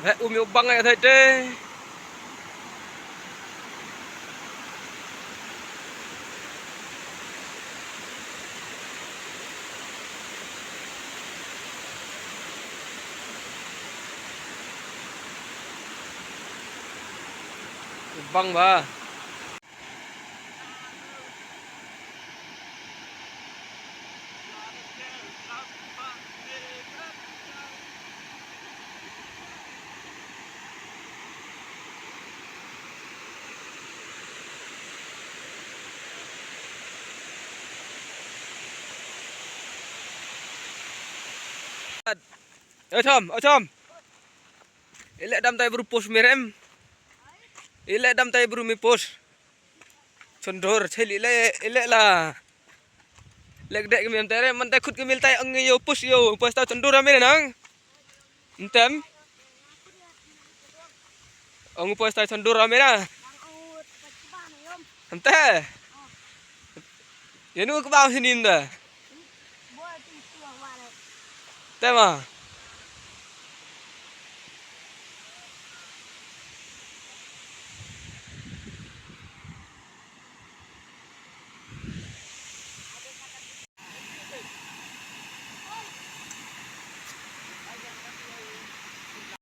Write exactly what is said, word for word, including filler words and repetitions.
Hep um ïa u bang ïa thai te. U bang ba. Oi chom, oi chom. Ile dam tai bru pus mirem. Ile dam tai bru mi pus. Chondur cheli le ile la. Lek dek mi em tere man tai khut ke mil tai ang yo pus yo pus ta chondur amire nang. Ntem. Ang pus ta chondur amire. Ente. Yenu ke bang sini ente. Tema.